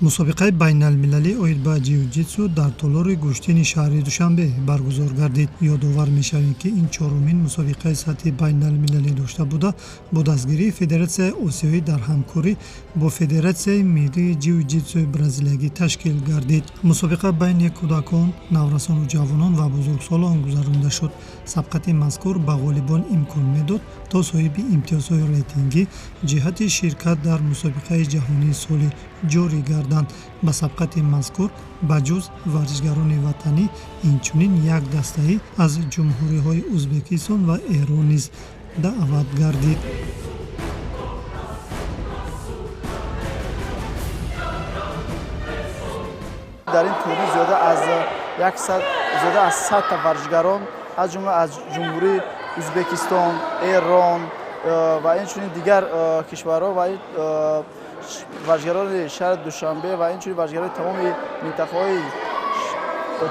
Мусобиқаи байналмилалӣ оид ба ҷиу-ҷитсу дар толори гӯштини шаҳри Душанбе баргузор гардид. Ёдовар мешавем, ки ин чорумин мусобиқаи сатҳи байналмилалӣ дошта буда, бо дастгирии Федератсияи Осиёӣ дар ҳамкорӣ бо Федератсияи миллии ҷиу-ҷитсуи бразилиягӣ ташкил гардид. Мусобиқа байни кӯдакон, наврасону ҷавонон ва бузургсолон гузаронида шуд. Сабқати мазкур ба ғолибон имкон медод, то соҳиби имтиёзҳои рейтингӣ ҷиҳати ширкат дар мусобиқаи ҷаҳонии соли ҷорӣ гарданд. Ба сабқати мазкур ба ҷуз варзишгарони ватанӣ инчунин як дастаӣ аз ҷумҳуриҳои Ӯзбекистон ва Эрон низ даъват гардид. Дар ин турнир зиёда аз 100 та варзишгарон, аз ҷумла аз ҷумҳурии Ӯзбекистон, Эрон ва инчунин дигар кишварҳо ва варзишгарони шаҳри Душанбе ва инчунин варзишгарони тамоми минтақаҳои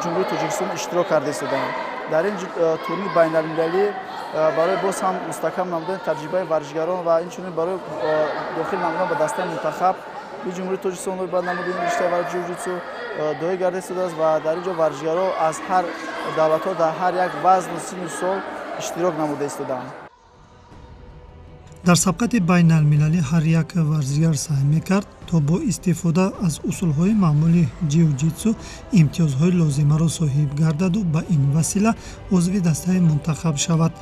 ҷумҳурии Тоҷикистон иштирок карда истодаанд. Дар ин турнир байналмилалӣ барои боз ҳам мустаҳкам намудани таҷрибаи варзишгарон ва инчунин барои дохил намудан ба дастаи мунтахаб ҷумҳурии Тоҷикистон ба намуди риштаи варзиши ҷиу-ҷитсу доир гарда истодааст ва дар ин ҷо варзишгарон аз ҳар давлатҳо дар ҳар як вазну синну сол иштирок намуда истодаанд. Дар сабқати байналмилалӣ ҳар як варзишгар саъй мекард, то бо истифода аз усулҳои маъмули ҷиу-ҷитсу имтиёзҳои лозимаро соҳиб гардаду ба ин васила узви дастаи мунтахаб шавад,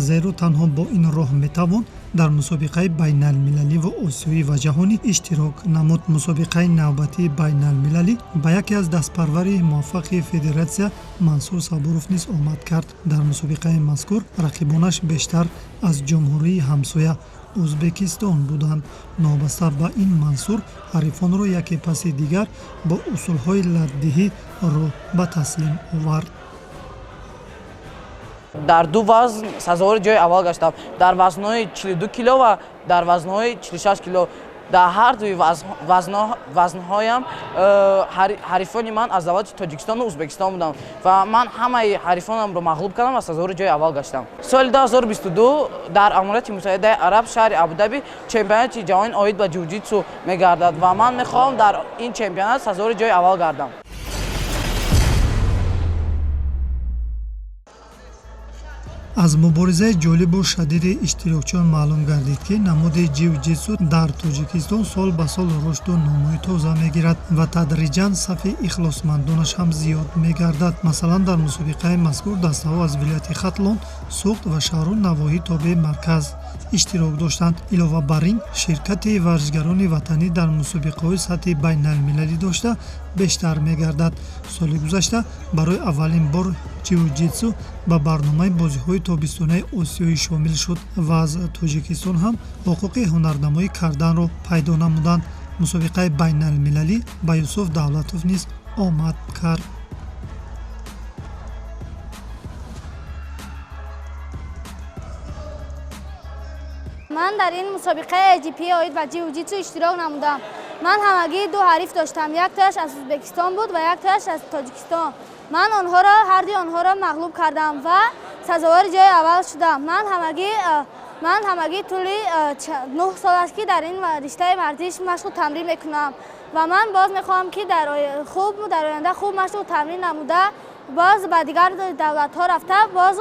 зеро танҳо бо ин роҳ метавон дар мусобиқаи байналмилалӣ ва осиёӣ ва ҷаҳонӣ иштирок намуд. Мусобиқаи навбатии байналмилалӣ ба яке аз дастпарвари муваффақи федератсия Мансур Сабуров низ омад кард. Дар мусобиқаи мазкур рақибонаш бештар аз ҷумҳурии ҳамсоя Ӯзбекистон буданд. Новобаста ба ин, Мансур ҳарифонро яке паси дигар бо усулҳои латдиҳӣ рӯ ба таслим овард. Дар ду вазн сазовори ҷои аввал гаштам, дар вазнҳои 42 кило ва дар вазнҳои 46 кило. Дар ҳар дуи вазнҳоям ҳарифони ман аз давлати Тоҷикистону Ӯзбекистон буданд ва ман ҳамаи ҳарифонамро мағлуб кардам ва сазовори ҷои аввал гаштам. Соли 2022 дар Аморати Муттаҳидаи Араб, шаҳри Абудаби, чемпионати ҷаҳон оид ба ҷиу-ҷитсу мегардад ва ман мехоҳам дар ин чемпионат сазовори ҷои аввал гардам. Аз муборизаи ҷолибу шадиди иштирокчиён маълум гардид, ки намуди ҷиу-ҷитсу дар Тоҷикистон сол ба сол рушду нумӯи тоза мегирад ва тадриҷан сафи ихлосмандонаш ҳам зиёд мегардад. Масалан, дар мусобиқаи мазкур дастаҳо аз вилояти Хатлон, Суғд ва шаҳру навоҳӣ тобеи марказ иштирок доштанд. Илова бар ин, ширкати варзишгарони ватанӣ дар мусобиқаҳои сатҳи байналмилалӣ дошта бештар мегардад. Соли гузашта барои аввалин бор ҷиу-ҷитсу ба барномаи бозиҳои тобистонаи осиёӣ шомил шуд ва аз Тоҷикистон ҳам ҳуқуқи ҳунарнамоӣ карданро пайдо намуданд. Мусобиқаи байналмилалӣ ба Юсуф Давлатов низ омад кард. Ман дар ин мусобиқаи AGP оид ба ҷиу-ҷитсу иштирок намудам. Ман ҳамагӣ ду ҳариф доштам, яктояш аз Ӯзбекистон буд ва яктояш аз Тоҷикистон. Ман онҳоро ҳарди онҳоро мағлуб кардам ва сазовори ҷои аввал шудам. Ман ҳамагӣ тӯли 9 сол аст, ки дар ин риштаи варзиш машқу тамрин мекунам ва ман боз мехоҳам, ки дар оянда хуб машқу тамрин намуда, боз ба дигар давлатҳо рафта, боз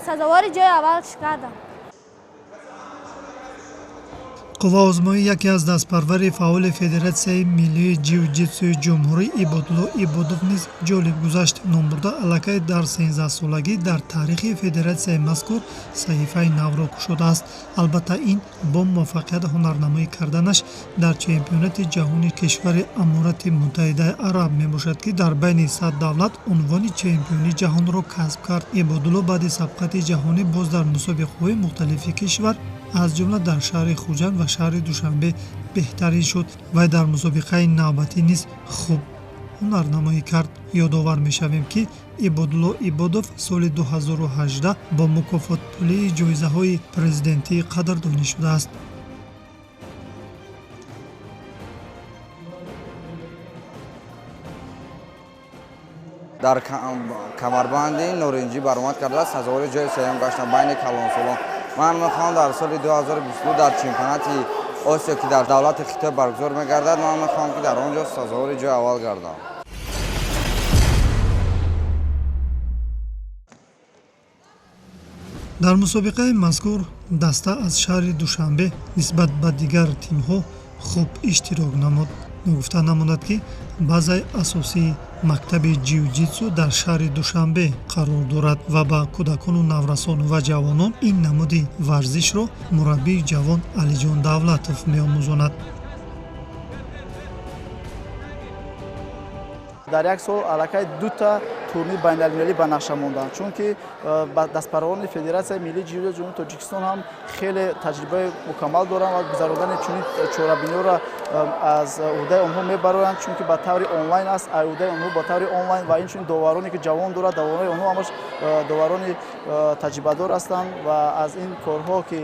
сазовори ҷои аввал гардам. Қувваозмоӣ яке аз дастпарвари фаъоли Федератсияи миллии ҷиу-ҷитсуи ҷумҳурӣ Ибодулло Ибодов низ ҷолиб гузашт. Номбурда аллакай дар 13-солагӣ дар таърихи федератсияи мазкур саҳифаи навро кушодааст. Албатта, ин бо муваффақият ҳунарнамоӣ карданаш дар чемпионати ҷаҳони кишвари Аморати Муттаҳидаи Араб мебошад, ки дар байни 100 давлат унвони чемпиони ҷаҳонро касб кард. Ибодулло баъди сабқати ҷаҳонӣ боз дар мусобиқаҳои мухталифи кишвар, аз ҷумла дар шаҳри Хуҷанд ва шаҳри Душанбе, беҳтарин шуд. Вай дар мусобиқаи навбатӣ низ хуб ҳунарнамоӣ кард. Ёдовар мешавем, ки Ибодулло Ибодов соли 2018 бо мукофотпулии ҷоизаҳои президентӣ қадрдонӣ шудааст. Дар камарбанди норинҷӣ баромад карда, сазовори ҷои сеюм гаштам байни калонсолон. Ман мехоҳам дар соли 2022 дар чемпионати Осиё, ки дар давлати Хитой баргузор мегардад, ман мехоҳам, ки дар он ҷо сазовори ҷои аввал гардам. Дар мусобиқаи мазкур даста аз шаҳри Душанбе нисбат ба дигар тимҳо хуб иштирок намуд. Ногуфта намонад, ки базаи асосии мактаби ҷиу-ҷитсу дар шаҳри Душанбе қарор дорад ва ба кӯдакону наврасон ва ҷавонон ин намуди варзишро мураббии ҷавон Алиҷон Давлатов меомӯзонад. Дар як сол аллакай дута турнир байналмилалӣ ба нақша монданд, чунки дастпарварони Федератсияи миллии ҷиу-ҷитсуи Ҷумҳурии Тоҷикистон ҳам хеле таҷрибаи мукаммал доранд ва гузарондани чунин чорабиниҳоро аз ӯҳдаи онҳо мебароянд, чунки ба таври онлайн аст, ӯҳдаи онҳо ба таври онлайн ва инчунин довароне ки ҷавон дорад, доварони онҳо ҳамаш доварони таҷрибадор ҳастанд ва аз ин корҳо ки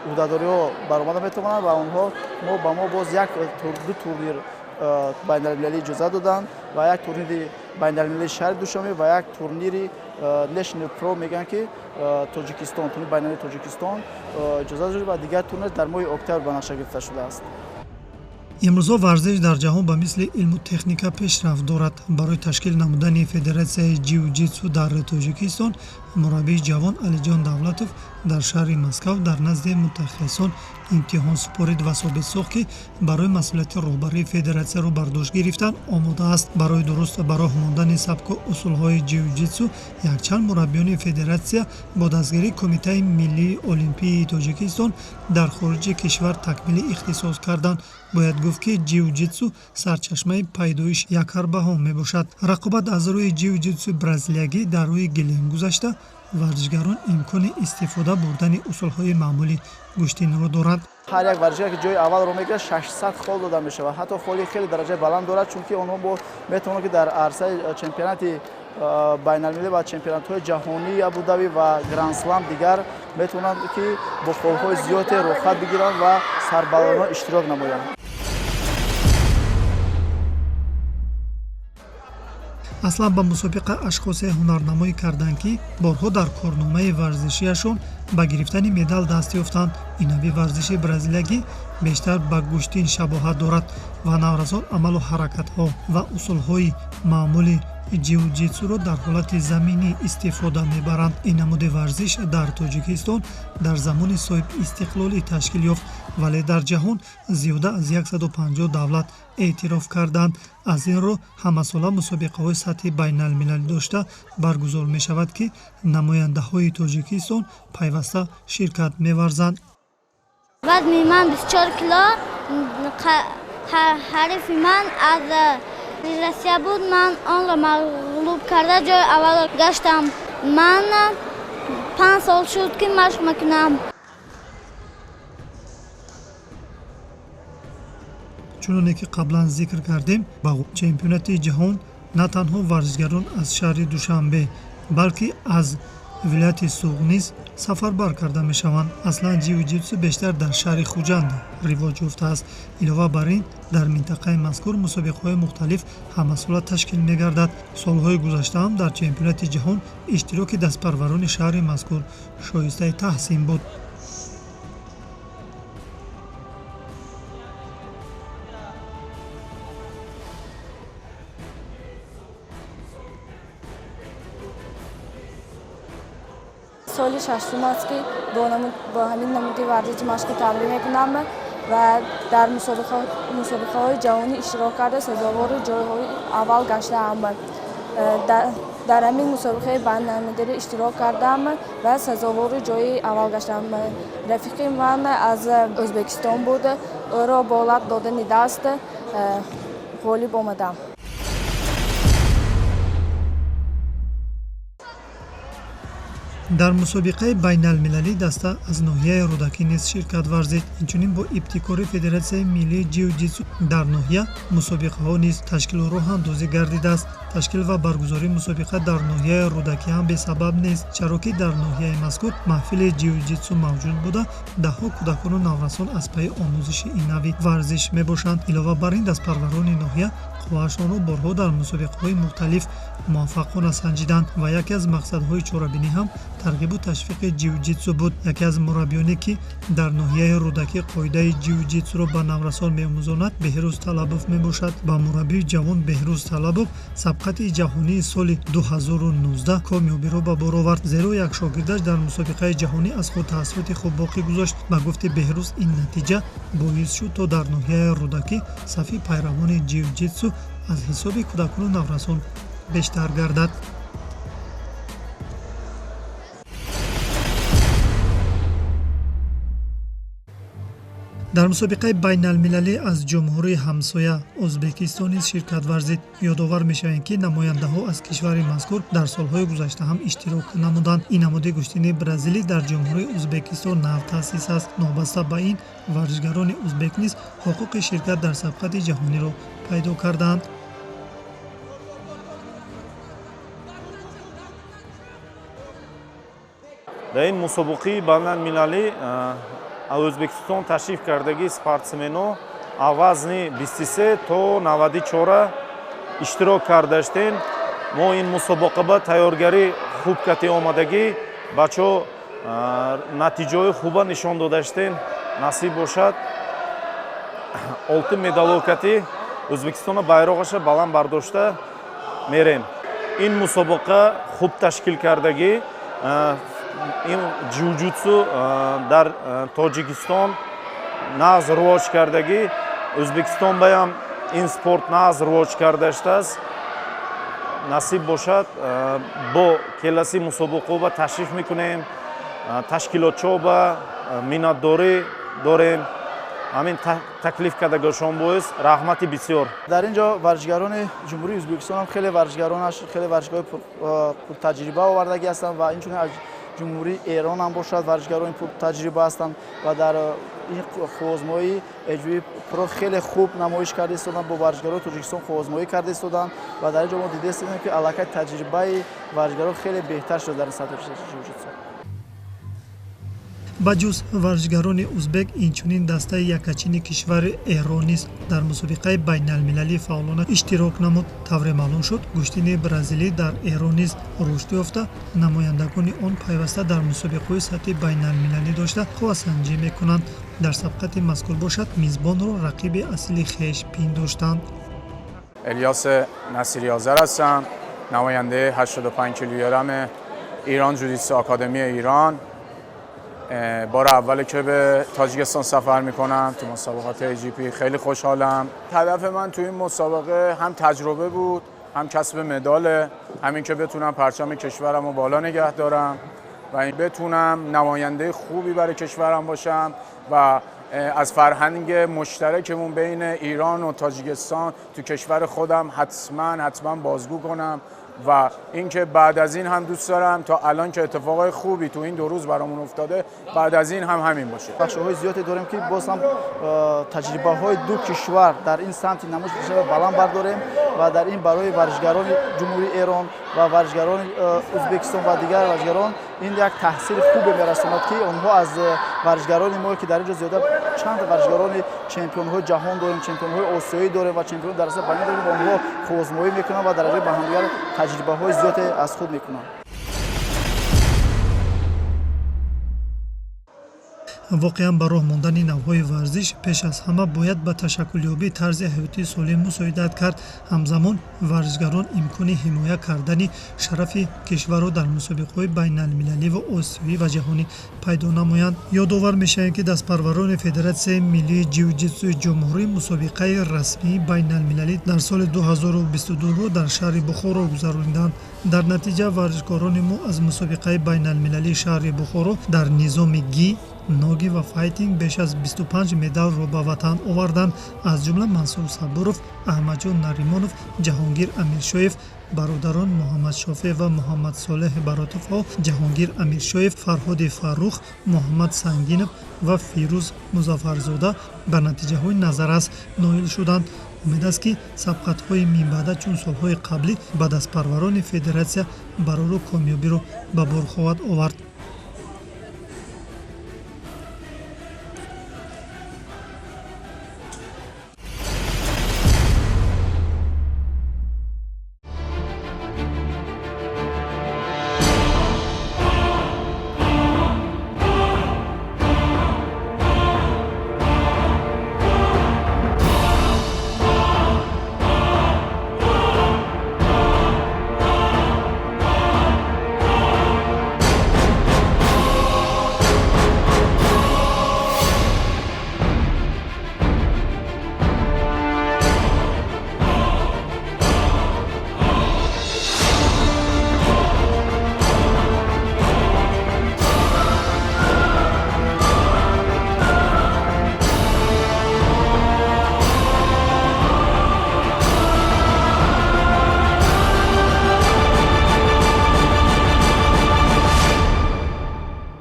ӯҳдадориҳо баромада метавонанд ва онҳо ба мо боз як ду турнир байналмилалӣ иҷоза доданд ва як турнири байналмилалии шаҳри Душанбе ва як турнири National Pro мегӯянд, ки Тоҷикистон, турнири байналмилалии Тоҷикистон иҷоза дод ва дигар турнир дар моҳи октябр ба нақша гирифта шудааст. Имрӯзҳо варзиш дар ҷаҳон ба мисли илму техника пешрафт дорад. Барои ташкил намудани федератсияи ҷиу-ҷитсу дар Тоҷикистон мураббии ҷавон Алиҷон Давлатов дар шаҳри Москав дар назди мутахассисон имтиҳон супорид ва собит сохт, ки барои масъулияти роҳбарии федератсияро бар дӯш гирифтан омода аст. Барои дуруст ба роҳ мондани сабку усулҳои ҷиу-ҷитсу якчанд мураббиёни федератсия бо дастгирии Кумитаи миллии олимпии Тоҷикистон дар хориҷи кишвар такмили ихтисос карданд. Бояд гуфт, ки ҷиу-ҷитсу сарчашмаи пайдоиш якҳарбаҳо мебошад. Рақобат аз рӯи ҷиу-ҷитсуи бразилиягӣ дар рӯи гилем гузашта, варзишгарон имкони истифода бурдани усулҳои маъмули гӯштинро доранд. Ҳар як варзишгар, ки ҷои аввалро мегирад, 600 хол дода мешавад. Ҳатто холи хеле дараҷаи баланд дорад, чунки онҳо метавонанд, ки дар арсаи чемпионати байналмилалӣ ва чемпионатҳои ҷаҳонии Абудаби ва Гранд-слам дигар метавонанд, ки бо холҳои зиёде рухсат бигиранд ва сарбаландона иштирок намоянд. Аслан ба мусобиқа ашхосе ҳунарнамоӣ карданд, ки борҳо дар корномаи варзишиашон ба гирифтани медал даст ёфтанд. Ин нави варзиши бразилиягӣ бештар ба гӯштин шабоҳат дорад ва наврасон амалу ҳаракатҳо ва усулҳои маъмули ҷиу-ҷитсуро дар ҳолати заминӣ истифода мебаранд. Ин намуди варзиш дар Тоҷикистон дар замони соҳибистиқлолӣ ташкил ёфт, вале дар ҷаҳон зиёда аз 150 давлат эътироф карданд. Аз ин рӯ ҳамасола мусобиқаҳои сатҳи байналмилалӣ дошта баргузор мешавад, ки намояндаҳои Тоҷикистон пайваста ширкат меварзанд. Вазни ман 24 кило, ҳарифи ман аз Россия буд, ман онро мағлуб карда ҷои аввал гаштам. Ман 5 сол шуд, ки машқ мекунам. Чуноне ки қаблан зикр кардем, ба чемпионати ҷаҳон на танҳо варзишгарон аз шаҳри Душанбе, балки аз вилояти Суғд низ сафарбар карда мешаванд. Аслан ҷиу-ҷитсу бештар дар шаҳри Хуҷанд ривоҷ ёфтааст. Илова бар ин, дар минтақаи мазкур мусобиқаҳои мухталиф ҳамасола ташкил мегардад. Солҳои гузашта ҳам дар чемпионати ҷаҳон иштироки дастпарварони шаҳри мазкур шоистаи таҳсин буд. Соли шашум аст, ки бо ҳамин намуди варзиши машқи тамрин мекунам ва дар мусобиқаҳои ҷаҳонӣ иштирок карда сазовори ҷойҳои аввал гаштаам. Дар ҳамин мусобиқаи байналмилалӣ иштирок кардам ва сазовори ҷои аввал гаштам. Рафиқи ман аз Ӯзбекистон буд, ӯро бо лаб додани даст ғолиб омадам. Дар мусобиқаи байналмилалӣ даста аз ноҳияи Рӯдакӣ низ ширкат варзид. Инчунин бо ибтикори Федератсияи миллии ҷиу-ҷитсу дар ноҳия мусобиқаҳо низ ташкилу роҳандозӣ гардидааст. Ташкил ва баргузории мусобиқа дар ноҳияи Рӯдакӣ ҳам бесабаб нест, чаро ки дар ноҳияи мазкур маҳфили ҷиу-ҷитсу мавҷуд буда, даҳҳо кӯдакону наврасон аз пайи омӯзиши ин нави варзиш мебошанд. Илова бар ин, дастпарварони ноҳия Қувваашонро борҳо дар мусобиқаҳои мухталиф муваффақона санҷиданд ва яке аз мақсадҳои чорабинӣ ҳам тарғибу ташвиқи ҷиу-ҷитсу буд. Яке аз мураббиёне ки дар ноҳияи Рӯдакӣ қоидаи ҷиу-ҷитсуро ба наврасон меомӯзонад, Беҳрӯз Талабов мебошад. Ба мураббии ҷавон Беҳрӯз Талабов сабқати ҷаҳонии соли 2019 комёбиро ба бор овард, зеро як шогирдаш дар мусобиқаи ҷаҳонӣ аз худ таассуроти хуб боқӣ гузошт. Ба гуфти Беҳрӯз, ин натиҷа боис шуд, то дар ноҳияи Рӯдакӣ сафи пайравони ҷиу-ҷитсу аз ҳисоби кӯдакону наврасон бештар гардад. Дар мусобиқаи байналмилалӣ аз ҷумҳурии ҳамсоя Ӯзбекистон низ ширкат варзид. Ёдовар мешавем, ки намояндаҳо аз кишвари мазкур дар солҳои гузашта ҳам иштирок намуданд. Ин намуди гӯштини бразилӣ дар ҷумҳурии Ӯзбекистон нав таъсис аст. Новобаста ба ин, варзишгарони ӯзбек низ ҳуқуқи ширкат дар сабқати ҷаҳониро пайдо кардаанд. Дар ин мусобиқаи байналмилалӣ Ӯзбекистон ташриф кардагӣ спортсмено вазни 23 то 94 иштирок кардаштем. Мо ин мусобиқа ба тайёргарӣ хуб кати омадагӣ, бачаҳо натиҷаҳои хуба нишон додаштем. Насиб бошад, олтин медало кати Ӯзбекистона байроғаша баланд бардошта мерем. Ин мусобиқа хуб ташкил кардагӣ. Ин ҷиу-ҷитсу дар Тоҷикистон нағз ривоҷ кардагӣ, Ӯзбекистон баям ин спорт нағз ривоҷ кардаштааст. Насиб бошад, бо келаси мусобиқаҳо ба ташриф мекунем, ташкилотчиҳо ба миннатдорӣ дорем. Ҳамин таклиф кардагашон боис раҳмати бисёр. Дар ин ҷо варзишгарони ҷумҳурии Ӯзбекистон ҳам хеле варзишгаронаш, хеле варзишгарони пуртаҷриба овардагӣ ҳастанд ва инчунин аз ҷумҳурии Эрон ҳам бошад варзишгарони пуртаҷриба ҳастанд ва дар ин қувваозмоии AGP Pro хеле хуб намоиш карда истоданд, бо варзишгарони Тоҷикистон қувваозмоӣ карда истоданд ва дар ин ҷо мо дида истодем, ки аллакай таҷрибаи варзишгарон хеле беҳтар шуда дар ин сатҳи ҷиу-ҷитсу. Ба ҷуз варзишгарони ӯзбек, инчунин дастаи якачини кишвари Эрон низ дар мусобиқаи байналмилалӣ фаъолона иштирок намуд. Тавре маълум шуд, гӯштини бразилӣ дар Эрон низ рушд ёфта, намояндагони он пайваста дар мусобиқаҳои сатҳи байналмилалӣ дошта қуввасанҷӣ мекунанд. Дар сабқати мазкур бошад, мизбонро рақиби аслии хеш пиндоштанд. Элиёс Насириозар ҳастам, намояндаи 85 килограмм ایران جوجیتسو آکادمی ایران. بار اوله که به تاجیکستان سفر میکنم تو مسابقات AGP، خیلی خوشحالم. هدف من تو این مسابقه هم تجربه بود، هم کسب مداله، همین که بتونم پرچم کشورم رو بالا نگه دارم و بتونم نماینده خوبی برای کشورم باشم و از فرهنگ مشترکمون بین ایران و تاجیکستان تو کشور خودم حتما بازگو کنم و اینکه بعد از این هم دوست دارم تا الان که اتفاقای خوبی تو این دو روز برامون افتاده بعد از این هم همین باشه. بخش‌های زیادی داریم که باز هم تجربه‌های دو کشور در این سمت نمایش بالند برداریم و در این برای ورزشگران جمهوری ایران و ورزشگران ازبکستان و دیگر ورزشگران این یک تحصیل خوب می‌رساند که آنها از ورزشگران ما که در اینجا زیاده چند ورزشگران چمپیون‌های جهان داریم، چمپیون‌های آسیایی داریم و چمپیون در اصل بین داریم و آنها خوزمایی می‌کنند و در به همدیگر تجربه‌های زیادی از خود می‌کنند. Воқеан ба роҳ мондани навъҳои варзиш пеш аз ҳама бояд ба ташаккулёбии тарзи ҳаётии солим мусоидат кард. Ҳамзамон варзишгарон имкони ҳимоя кардани шарафи кишварро дар мусобиқаҳои байналмилалӣ ва осиёӣ ва ҷаҳонӣ пайдо намоянд. Ёдовар мешавем, ки дастпарварони Федератсияи миллии ҷиу-ҷитсуи ҷумҳурӣ мусобиқаи расмии байналмилалӣ дар соли 2022-ро дар шаҳри Бухоро гузарониданд. Дар натиҷа варзишкорони мо аз мусобиқаи байналмилалии шаҳри Бухоро дар низоми ги, ноги ва файтинг беш аз 25 медалро ба ватан оварданд. Аз ҷумла Мансур Сабуров, Аҳмадҷон Наримонов, Ҷаҳонгир Амиршоев, бародарон Муҳаммадшофеъ ва Муҳаммадсолеҳ Баротовҳо, Ҷаҳонгир Амиршоев, Фарҳоди Фаррух, Муҳаммад Сангинов ва Фирӯз Музаффарзода ба натиҷаҳои назаррас ноил шуданд. Умед аст, ки сабқатҳои минбаъда чун солҳои қаблӣ ба дастпарварони федератсия барору комёбиро ба бор хоҳад овард.